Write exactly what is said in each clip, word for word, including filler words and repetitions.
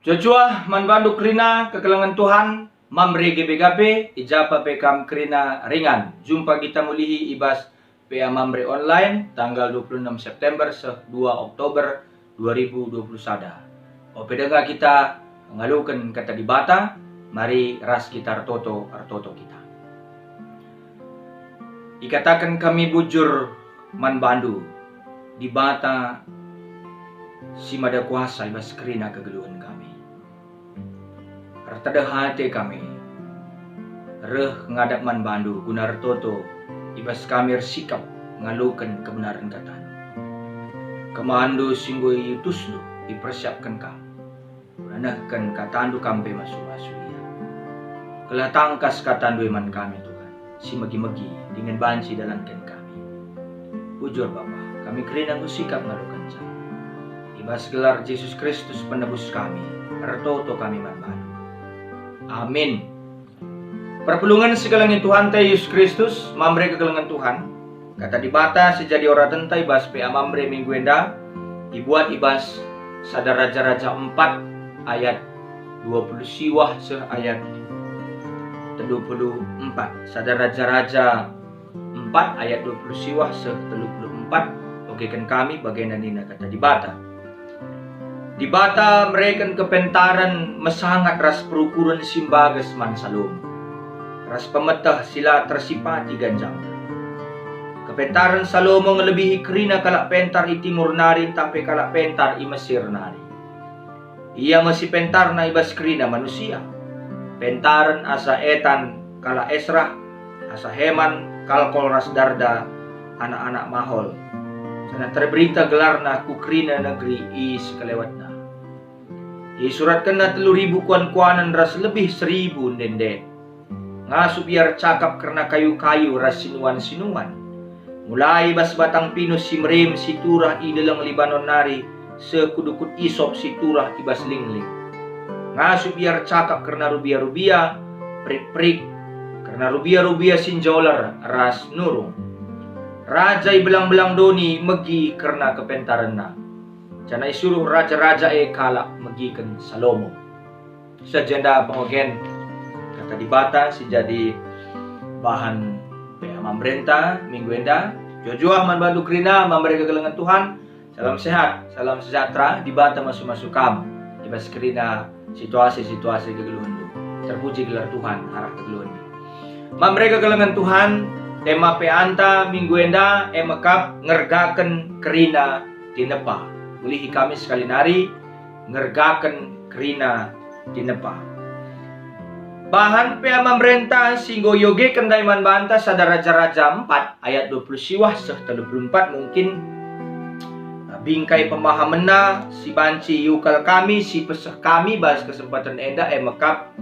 Cuah-cuah man bandu kerina kekelengen Tuhan, Mamre gabe-gabe, i ja pe kam kerina ringan. Jumpa kita mulihi i bas P A Mamre Online, tanggal dua puluh enam September seh dua Oktober dua ribu dua puluh sada. Ope denga kita ngaloken Kata Dibata, mari ras kita ertoto, ertoto kita. Ikataken kami bujur man bandu, Dibata si mada kuasa i bas kerina kegeluhen kami. Ertedeh ate kami reh ngadap man bandu guna ertoto i bas kami ersikap ngaloken kebenaren katandu. Kemandu si enggo iutusndu ipersiapken kam. Nanehken katandu kam pe masu-masu ia. Gelah tangkas katandu e man kami, Tuhan, si megi-megi dingen banci idalanken kami. Bujur Bapa, kami kerina enggo sikap ngalokenca. I bas gelar Jesus Kristus penebus kami, ertoto kami man bandu. Amin. Perpulungen si kelengi Tuhanta Jesus Kristus, Mamre kekelengen Tuhan. Kata Dibata si jadi oratenta i bas P A Mamre minggu enda, ibuat i bas Sada Raja-Raja empat ayat dua puluh siwah seh ayat telu puluh empat. Sada Raja-Raja empat ayat dua puluh siwah seh telu puluh empat, ogeken kami bagenda nina Kata Dibata. Dibata mereken kepentaren mesangat ras perukuren si mbages man Salomo, ras pemeteh si la tersipati ganjangna. Kepentaren Salomo ngelebihi kerina kalak pentar i Timur nari ntah pe kalak pentar i Mesir nari. Ia me si pentarna i bas kerina manusia. Pentaren asa Etan kalak Esrah, asa Heman, Kalkol ras Darda, anak-anak Mahol. Janah terberita gelarna ku kerina negeri i sekelewetna. Isuratkenna telu ribu kuan-kuanen ras lebih seribu ende-enden. Ngasup ia ercakap kerna kayu-kayu ras sinuan-sinuan. Mulai bas batang pinus si merem si turah i deleng Libanon nari, seh ku dukut isop si turah i bas lingling. Ngasup ia ercakap kerna rubia-rubia, perik-perik, kerna rubia-rubia si njoler ras nurung. Raja i belang-belang doni megi kerna kepentarenna, janah isuruh raja-raja e kalak megiken Salomo. Sajenda pengogen Kata Dibata si jadi bahan P A Mamrenta minggu enda. Juah-juah man bandu kerina, Mamre kekelengen Tuhan. Salam sehat, salam sejahtera, Dibata masu-masu kam i bas kerina situasi-situasi kegeluhenndu. Terpuji gelar Tuhan arah kegeluhenndu. Mamre kekelengen Tuhan, tema P A-nta minggu enda e mekap ngergaken kerina tinepa. Ulihi kami sekali nari, ngergaken kerina tinepa. Bahan P A Mamrenta si enggo iogeken ndai man banta Sada Raja-Raja empat ayat dua puluh siwah seh telu puluh empat mungkin bingkai pemahamenna si banci iukal kami, si peseh kami bas kesempaten enda e mekap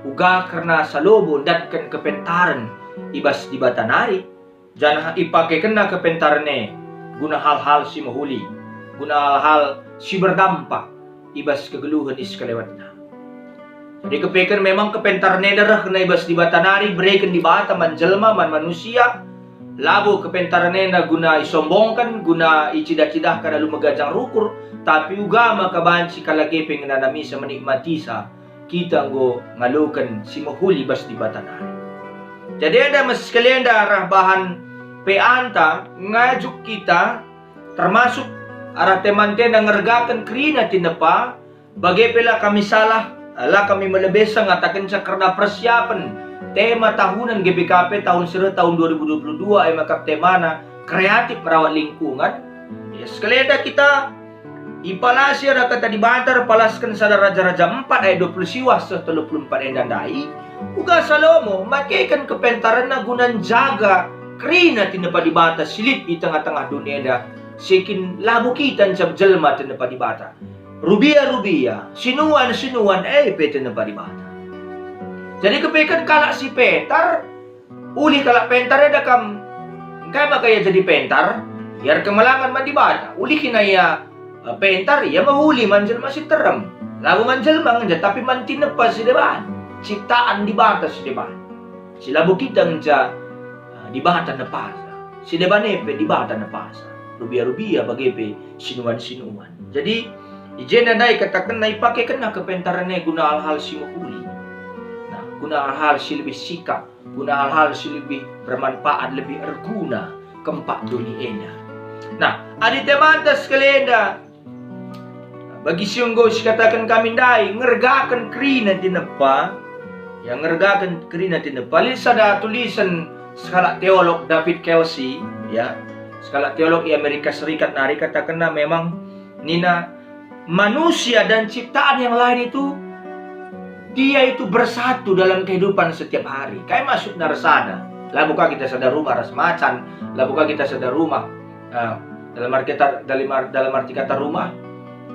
uga kerna Salomo ndatken kepentaren i bas Dibata nari. Janah ipakekenna kepentaren e guna hal-hal si mehuli, guna hal-hal si berdampak i bas kegeluhen i sekelewetna. Jadi kepeken memang kepentaren enda rehna i bas Dibata nari, ibereken Dibata man jelma, man manusia. Labo kepentaren enda guna isombongken, guna icidah-cidahken alu megajang rukur, tapi uga maka banci kalak e pe ngenanamisa, menikmatisa kita enggo ngaloken si mehuli bas Dibata nari. Jadi enda me sekali enda arah bahan P A-nta ngajuk kita, termasuk arah temanta enda ngergaken kerina tinepa, bage pe la kami salah, la kami melebesa ngatakenca kerna persiapen tema tahunen G B K P tahun si reh tahun dua ribu dua puluh dua, e maka temana kreatif merawat lingkungan. Ya, sekali enda kita ipalasi arah Kata Dibata erpalasken Sada Raja-Raja empat ayat dua puluh siwah seh telu puluh empat enda ndai, uga Salomo makeken kepentarenna guna njaga kerina tinepa Dibata si lit i tengah-tengah doni enda, si kin labo kita ncap jelma tinepa Dibata. Rubia-rubia, sinuan-sinuan, e pe tinepa Dibata. Jadi kepeken kalak si pentar, ulih kalak pentar enda kam. Engkai maka ia jadi pentar? Ia erkemalangen man Dibata. Ulihi ia, eh, pentar, ia mehuli man jelma si nterem. Labo man jelma ngenca, tapi man tinepa si deban, ciptaan Dibata si deban, si labo kita ngenca, eh, Dibata nepasa. Si deban e pe Dibata nepasa. Rubia-rubia bage pe sinuan-sinuan. Jadi, I jenda ndai katakenna ipakekenna kepentaren e guna hal-hal si mehuli. Nah, guna hal-hal si lebih sikap, guna hal-hal si lebih bermanfaat, lebih erguna kempak doni enda. Nah, adi temanta sekali enda, bagi si enggo sikataken kami ndai, ngergaken kerina tinepa, ya, ngergaken kerina tinepa. Lit sada tulisen sekalak teolog David Kelsey, ya, sekalak teolog i Amerika Serikat nari, katakenna memang nina, manusia dan ciptaan yang lain itu, dia itu bersatu dalam kehidupan setiap hari. Kai maksudna ersada? Labo ka kita sada rumah ras macan, labo ka kita sada rumah. Nah, dalam arti kata, dalam ar-, dalam arti kata rumah,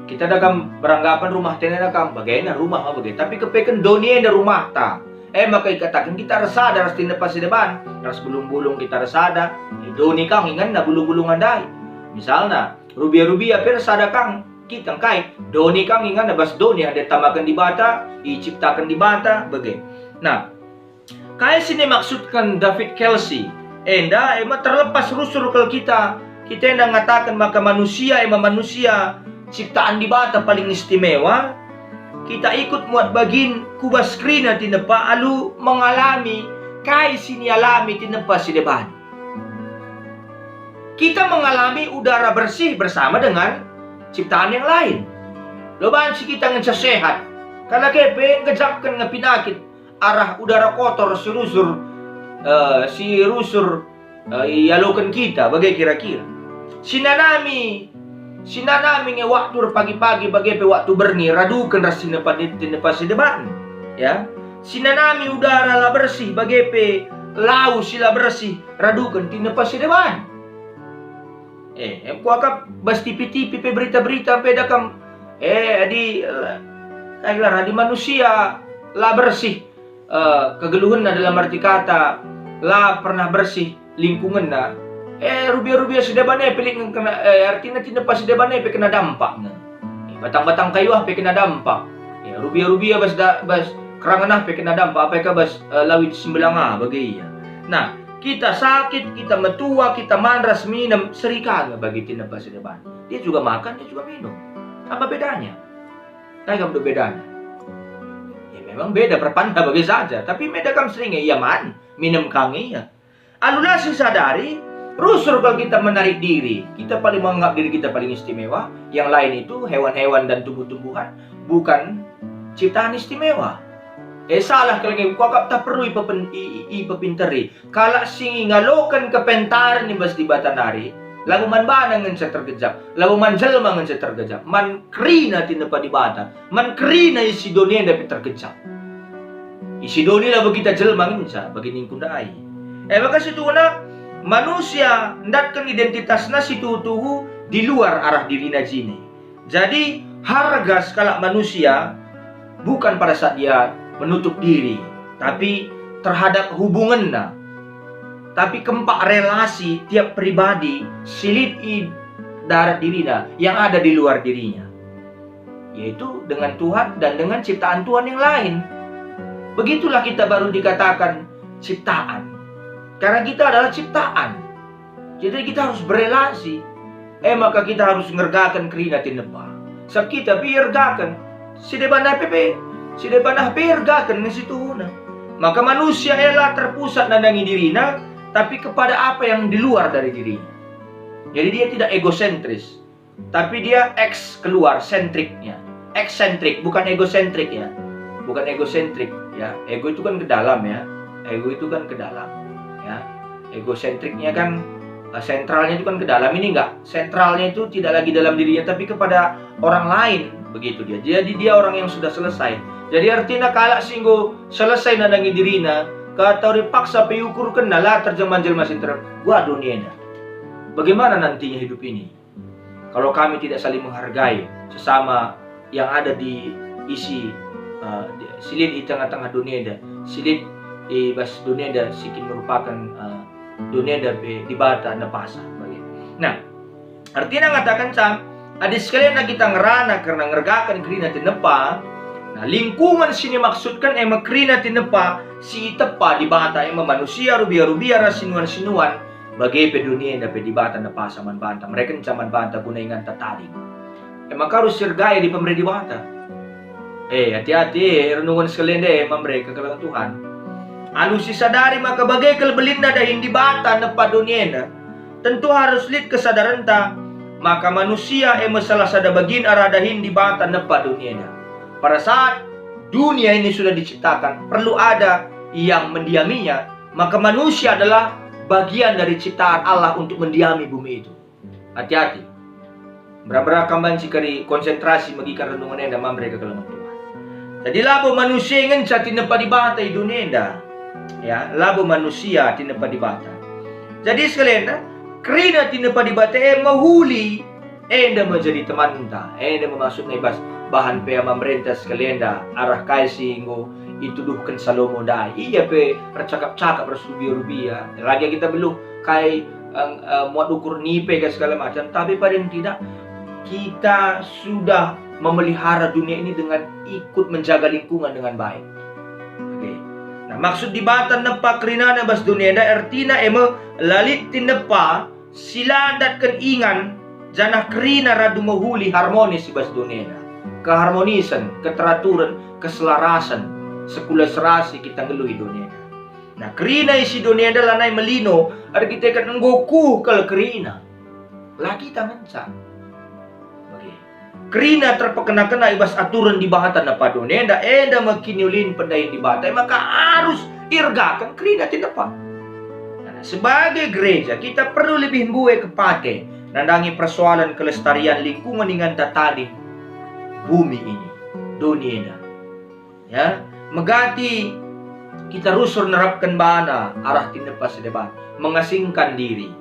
kita da kam beranggapan rumah tene da kam, bagena rumah ma bage. Tapi kepeken doni enda rumahta. E maka ikataken kita ersada ras tinepa si deban, ras bulung-bulung kita ersada. E, doni kang inganna bulung-bulung ndai. Misalna, rubia-rubia pe ersada kang. Kita ngkai, doni kang inganna bas doni enda itamaken Dibata, iciptaken Dibata, bage. Nah, kai si nimaksudken David Kelsey enda, e ma terlepas rusur kal kita, kita enda ngataken maka manusia e ma manusia ciptaan Dibata paling istimewa, kita ikut muat bagin ku bas kerina tinepa alu mengalami kai si nialami tinepa si deban. Kita mengalami udara bersih bersama dengan ciptaan yang lain. Lo banci kita ngenca sehat. Kalak e pe ngejapken nge pinakit arah udara kotor si rusur, eh, si rusur, eh, ialoken kita, bage kira-kira. Sinanami, sinanami nge waktu erpagi-pagi bage pe waktu berngi raduken ras tinepa, tinepa si deban. Ya. Sinanami udara la bersih bage pe lau si la bersih raduken tinepa si deban. Eh, em kuakap bas tipi-tipi pe berita-berita pe da kam. Eh, adi, eh, kai gelar, adi manusia la bersih, eh, kegeluhenna dalam arti kata la pernah bersih lingkungenna, eh, rubia-rubia si deban e pe lit nge kena, eh, artina tinepa si deban e pe kena dampak nge. Eh, batang-batang kayu ah pe kena dampak. Eh, rubia-rubia bas da, bas kerangen ah pe kena dampak, apai ka bas, eh, lawit sembelang ah bage ia. Nah, kita sakit, kita metua, kita man ras minem, serika nge bagi tinepa si deban. Dia juga makan, dia juga minum. Apa bedanya? Kai kam do bedana? Ya, memang beda perpanda bage saja, tapi meda kam sering ia man, minem kang ia. Alu la sisadari, rusur kal kita menarik diri. Kita paling menganggap diri kita paling istimewa. Yang lain itu, hewan-hewan dan tumbuh-tumbuhan, bukan ciptaan istimewa. Eh, salah kal nge, kuakap tak perlu ipepen-, i-, i-, ipepinteri. Kalak si ngaloken kepentaren i bas Dibata nari, labo man bana ngenca tergejap, labo man jelma ngenca tergejap, man kerina tinepa Dibata, man kerina isi doni enda pe tergejap. Isi doni labo kita jelma ngenca, bagi ningku ndai. E maka situhuna, manusia ndatken identitasna si tuhu-tuhu di luar arah dirina jine. Jadi, harga sekalak manusia bukan pada saat dia menutup diri, tapi terhadap hubungenna, tapi kempak relasi tiap pribadi si lit i darat dirina yang ada di luar dirinya, yaitu dengan Tuhan dan dengan ciptaan Tuhan yang lain. Begitulah kita baru dikatakan ciptaan, karena kita adalah ciptaan. Jadi kita harus berelasi. E maka kita harus ngergaken kerina tinepa. Sabap kita pe iergaken. Si deban ah pe, pe. Si deban ah pe iergaken nge situhuna. Maka manusia e la terpusat nandangi dirina, tapi kepada apa yang di luar dari dirinya. Jadi dia tidak egosentris. Tapi dia eks keluar sentriknya. Eksentrik, bukan egosentrik ya. Bukan egosentrik ya. Ego itu kan ke dalam ya. Ego itu kan ke dalam ya. Egosentriknya kan, eh, sentralnya itu kan ke dalam. Ini enggak. Sentralnya itu tidak lagi dalam dirinya, tapi kepada orang lain, begitu dia. Jadi dia orang yang sudah selesai. Jadi artinya kalak si enggo selesai nandangi dirina, atau dipaksa pe iukurkenna, la terjema jelma si nterem. Gua dunia ini. Bagaimana nantinya hidup ini? Kalau kami tidak saling menghargai sesama yang ada di isi, eh, di, si lit i tengah-tengah dunia enda, si lit i bas dunia enda si kin merupakan, eh, dunia enda pe Dibata nepasa bage. Nah, artina ngataken cam, adi sekalian kita ngerana kerna ngergaken kerina tinepa, nah, lingkungan si nimaksudken e me kerina tinepa si itepa Dibata e me manusia, rubia-rubia ras sinuan-sinuan, bage pe dunia enda pe Dibata nepasa man banta, merekenca man banta guna inganta tading. E maka arus sirgai di pemere Dibata. Eh, ati-ati, eh, renungen sekali enda, eh, mamre kekelengen Tuhan. Alu sisadari maka bage kal belinna dahin Dibata nepa doni enda, tentu arus lit kesadarenta maka manusia e me salah sada bagin arah dahin Dibata nepa doni enda. Pada saat dunia ini sudah diciptakan, perlu ada yang mendiaminya, maka manusia adalah bagian dari ciptaan Allah untuk mendiami bumi itu. Ati-ati. Mera-mera kam banci kari konsentrasi megiken renungen enda mamre kekelengen Tuhan. Jadi labo manusia ngenca tinepa Dibata i dunia enda. Ya, labo manusia tinepa Dibata. Jadi sekali enda, kerina tinepa Dibata e mehuli, enda me jadi temanta, enda me maksudna i bas bahan pea mamrenta sekali enda, arah kai si enggo ituduhken Salomo ndai. Ia pe ercakap-cakap ras rubia-rubia. Lagi kita beluh kai, eh, eh, muat ukur nipe ka segala macam, tapi paling tidak kita sudah memelihara dunia ini dengan ikut menjaga lingkungan dengan baik. Oke. Nah, maksud Dibata nepa kerinana bas dunia enda ertina e me la lit tinepa si la ndatken ingan, janah kerina radu mehuli harmonis i bas dunia enda. Keharmonisen, keteraturen, keselarasen, sekulah serasi kita nggeluh i dunia enda. Nah, kerina isi dunia enda lanai melino erkiteken enggo kuh kal kerina. La kita ngenca. Oke. Kerina terpekena-kena i bas aturen Dibata nepa doni enda, enda me kiniulin pendahin Dibata, e maka arus iergaken kerina tinepa. Nah, sebagai gereja, kita perlu lebih mbue kepate nandangi persoalan kelestarian lingkungan inganta tading bumi ini, doni enda. Ya, megati kita rusur nerapken bana arah tinepa si deban, mengasingkan diri.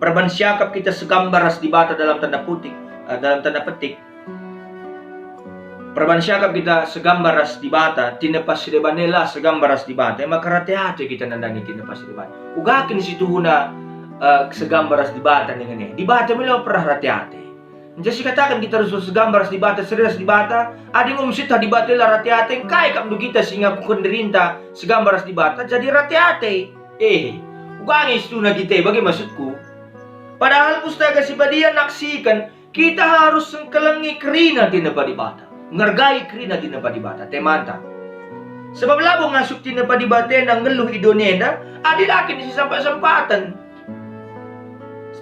Perban siakap kita segambar ras Dibata dalam tanda putik, eh, dalam tanda petik. Perban siakap kita segambar ras Dibata, tinepa si deban e la segambar ras Dibata, e maka rate-ate kita nandangi tinepa si deban. Uga kin si tuhuna, eh, segambar ras Dibata ningen e? Dibata me la pernah rate-ate. Ncah sikataken kita rusur segambar ras Dibata, seri ras Dibata, adi enggo mesitah Dibata la rate-ate, engkai kap ndu kita si ngakuken dirinta segambar ras Dibata jadi rate-ate? Eh, uga nge situhuna kita, bage maksudku? Padahal Pustaka Si Badia naksiken, kita harus engkelengi kerina tinepa Dibata, ngergai kerina tinepa Dibata, temanta. Sebab labo ngasup tinepa Dibata enda nggeluh i doni enda, adi la kin si sempat-sempaten.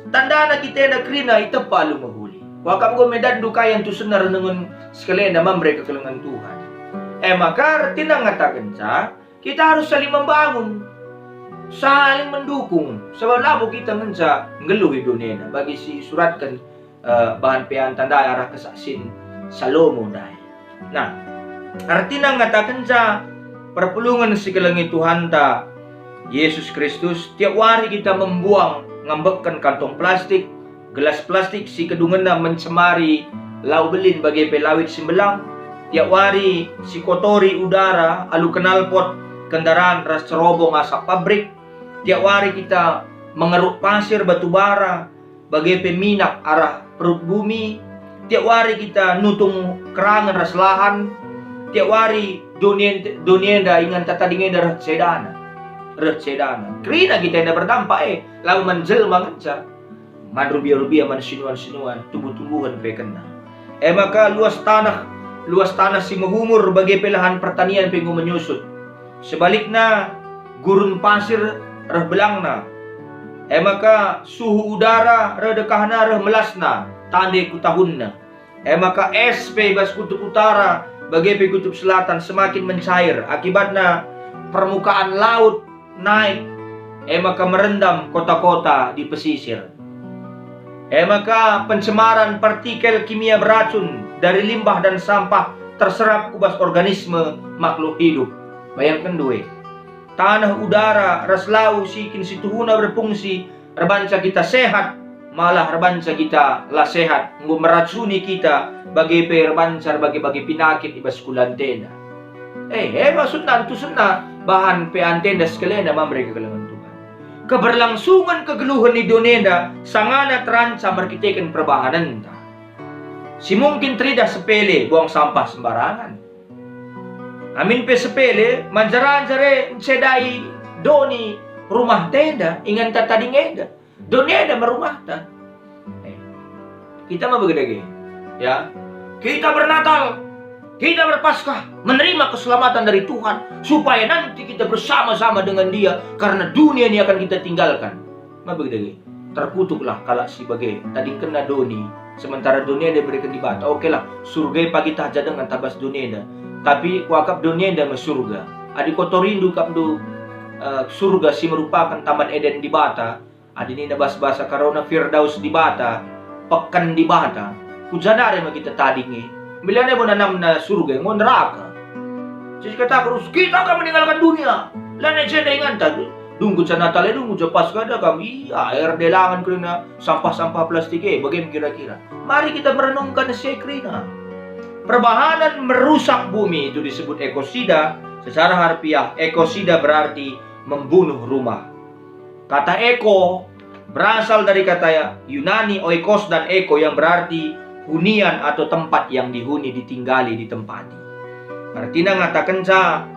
Tandana kita enda kerina itepa alu mehuli. Kuakap enggo me datndu kai antusenna renungen sekali enda mamre kekelengen Tuhan. E maka ertina ngatakenca, kita harus saling membangun, saling mendukung, sebab labo kita ngenca nggeluh i doni enda bagi si isuratken, eh, bahan peanta ndai arah kesaksin Salomo ndai. Nah, ertina ngatakenca perpulungen si kelengi Tuhanta Jesus Kristus, tiap wari kita membuang ngambekken kantong plastik, gelas plastik si kedungenna mencemari lau belin bage pe lawit si mbelang, tiap wari si kotori udara alu knalpot, kendaraan ras cerobong asap pabrik, tiap wari kita mengeruk pasir batu bara, bage pe minak arah perut bumi, tiap wari kita nutung kerangen ras lahan, tiap wari doni en-, doni enda inganta tading enda reh cedana, reh cedana. Kerina kita enda berdampak, eh, lau man jelma ngenca, man rubia-rubia, man sinuan-sinuan, tumbuh-tumbuhen pe kena. E maka luas taneh, luas taneh si mehumur bage pe lahan pertanian pe enggo menyusut. Sebalikna, gurun pasir reh belangna. E maka suhu udara reh dekahna reh melasna, tande ku tahunna. E maka es pe i bas kutub utara bage pe kutub selatan semakin mencair, akibatna permukaan laut naik, e maka merendam kota-kota di pesisir. E maka pencemaran partikel kimia beracun dari limbah dan sampah terserap ku bas organisme makhluk hidup. Bayangken due. Taneh, udara, ras lau si kin situhuna berfungsi erbanca kita sehat, malah erbanca kita la sehat, enggo meracuni kita, bage pe erbanca erbage-bage pinakit i bas kulanta enda. Eh, e maksudna antusenna bahan peanta enda sekali enda mamre kekelengen Tuhan. Keberlangsungan kegeluhen i doni enda sangana terancam erkiteken perbahanenta. Si mungkin teridah sepele, buang sampah sembarangan. Amin pe sepele, manjar-anjar e ncedai doni rumahta enda, inganta tading enda. Doni enda me rumahta. Eh, kita me bage dage. Ya, kita bernatal, kita berpaskah, menerima keselamatan dari Tuhan, supaya nanti kita bersama-sama dengan Dia, karena dunia ini akan kita tinggalkan. Maka begitu, terkutuklah kalak si bage, tadingkenna doni, sementara doni enda ibereken Dibata. Okelah, surga pagi tah ja denga tah bas doni enda. Tapi kuakap doni enda me surga. Adi kotorindu akapndu, eh, surga si merupaken Taman Eden Dibata, adi nina bas bahasa Karona Firdaus Dibata, peken Dibata, ku ja nari me kita tadingi. Milana bo nanamna surga, enggo neraka. Jadi kata terus, kita akan meninggalkan dunia. Lanai jenda inganta. Dunggut ja Natal e, dunggut ja Paskah da kam. Iya, air delangen kerina sampah-sampah plastik e, bage me kira-kira. Mari kita merenungkan si e kerina. Perbahanan merusak bumi itu disebut ekosida. Secara harfiah, ekosida berarti membunuh rumah. Kata eko berasal dari kata Yunani oikos dan eko yang berarti hunian atau tempat yang dihuni, ditinggali, ditempati. Artina ngatakenca,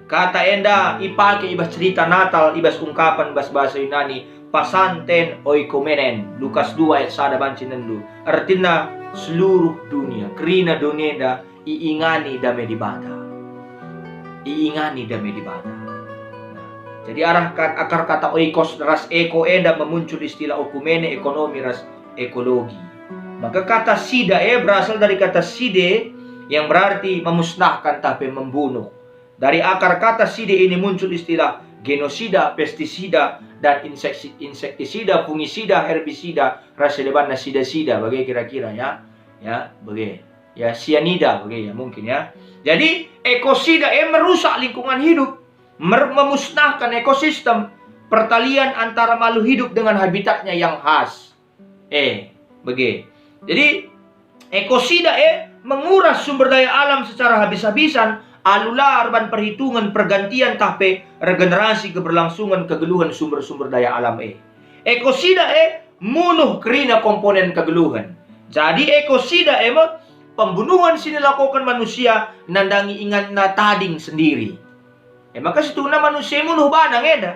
kata enda ipake i bas cerita Natal, i bas ungkapan bas bahasa Yunani, pasanten oikomenen, Lukas dua ayat sada banci nenndu. Artina seluruh dunia, kerina doni enda iingani dame Dibata. Iingani dame Dibata. Nah, jadi arah kat-, akar kata oikos ras eko enda memuncul istilah okumene, ekonomi ras ekologi. Maka kata sida e berasal dari kata side yang berarti memusnahkan tah pe membunuh. Dari akar kata side ini muncul istilah genosida, pestisida, dan inseksi-, insektisida, fungisida, herbisida, ras si debanna sida-sida, bage kira-kira, ya. Ya, bage. Ya, sianida, bage, ya, mungkin, ya. Jadi, ekosida e merusak lingkungan hidup, mer-, memusnahkan ekosistem, pertalian antara makhluk hidup dengan habitatnya yang khas. Eh, bage. Jadi, ekosida e menguras sumber daya alam secara habis-habisan, alu la erban perhitungen pergantian tah pe regenerasi keberlangsungan kegeluhen sumber-sumber daya alam e. Ekosida e munuh kerina komponen kegeluhen. Jadi ekosida e me pembunuhen si nilakoken manusia nandangi inganna tading sendiri. E maka situhuna manusia e munuh bana nge enda.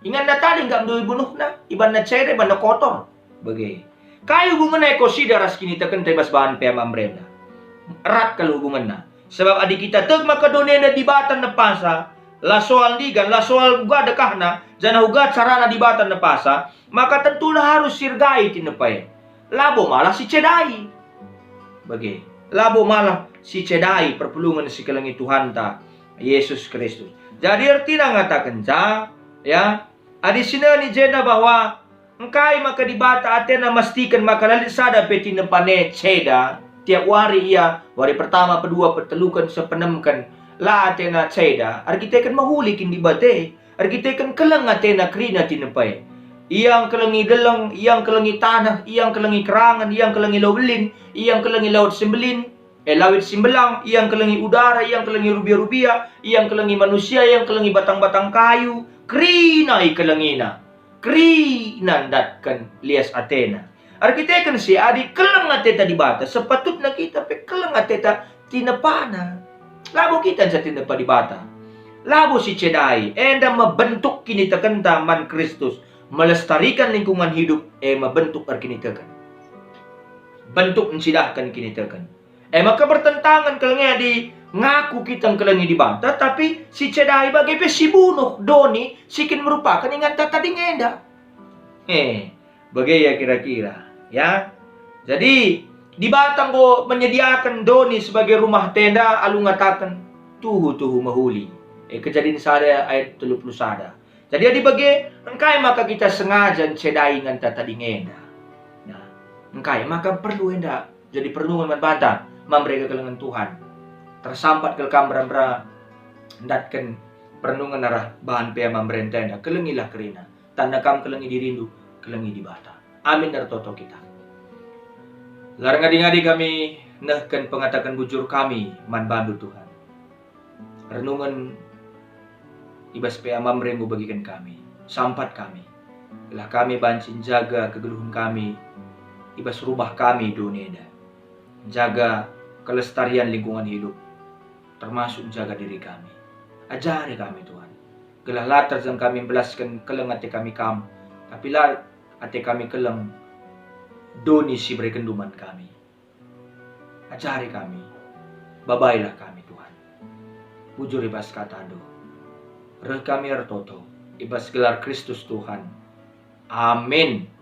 Inganna tading kap ndai ibunuhna, ibanna ceda, ibanna kotor. Bage. Kai hubungenna ekosida ras kinitekenta i bas bahan P M A Ambrenda? Erat kal hubungenna. Sebab adi kita tek maka doni enda Dibata nepasa, la soal ndigan, la soal uga dekahna, janah uga carana Dibata nepasa, maka tentu la arus sirgai tinepa e. Labo malah sicedai. Bage. Labo malah sicedai perpulungen si kelengi Tuhanta, Yesus Kristus. Jadi ertina ngatakenca, ya, adi sineni jenda bahwa engkai maka Dibata atena mastiken maka la lit sada pe tinepana e ceda, tiap wari ia, wari pertama, pedua, peteluken, sepenemken, la atena ceda, erkiteken mehuli kin Dibata e, erkiteken keleng atena kerina tinepa e. Ia engkelengi deleng, ia engkelengi taneh, ia engkelengi kerangen, ia engkelengi lau belin, ia engkelengi lawit si mbelin, eh, lawit si mbelang, ia engkelengi udara, ia engkelengi rubia-rubia, ia engkelengi manusia, ia engkelengi batang-batang kayu, kerina ikelengina, kerina ndatken lias atena. Erkiteken si adi keleng ateta Dibata, sepatutna kita pe keleng ateta tinepana. Labo kita nca tinepa Dibata. Labo sicedai, enda me bentuk kinitekenta man Kristus, melestarikan lingkungan hidup, e me bentuk erkiniteken. Bentuk ncidahken kiniteken. E maka bertentangan kal nge adi ngaku kita ngkelengi Dibata, tapi sicedai bage pe sibunuh doni si kin merupaken inganta tading enda. He, bage ia kira-kira, ya. Jadi, Dibata enggo menyediaken doni sebagai rumah tenda alu ngataken, "Tuhu-tuhu mehuli." E, Kejadin sada ayat telu puluh sada. Jadi adi bage, engkai maka kita sengaja ncedai inganta tading enda? Nah, engkai maka perlu enda jadi perenungen man banta, man mereken kelengen Tuhan? Tersampat kal kam mbera-mbera ndatken perenungen arah bahan P M A Ambrenta enda, kelengilah kerina. Tanda kam kelengi dirindu, kelengi Dibata. Amin ertoto kita. La erngadi-ngadi kami nehken pengataken bujur kami man bandu, Tuhan. Renungen i bas P M A Ambre enggo bagiken kami. Sampat kami, gelah kami banci njaga kegeluhen kami i bas rubah kami doni enda. Njaga kelestarian lingkungan hidup, termasuk njaga diri kami. Ajari kami, Tuhan, gelah la terjeng kami mbelasken keleng ate kami Kam, tapi la ate kami keleng doni si iberekenndu man kami. Ajari kami, babailah kami, Tuhan. Bujur i bas kataNdu. Reh kami ertoto i bas gelar Kristus Tuhan. Amin.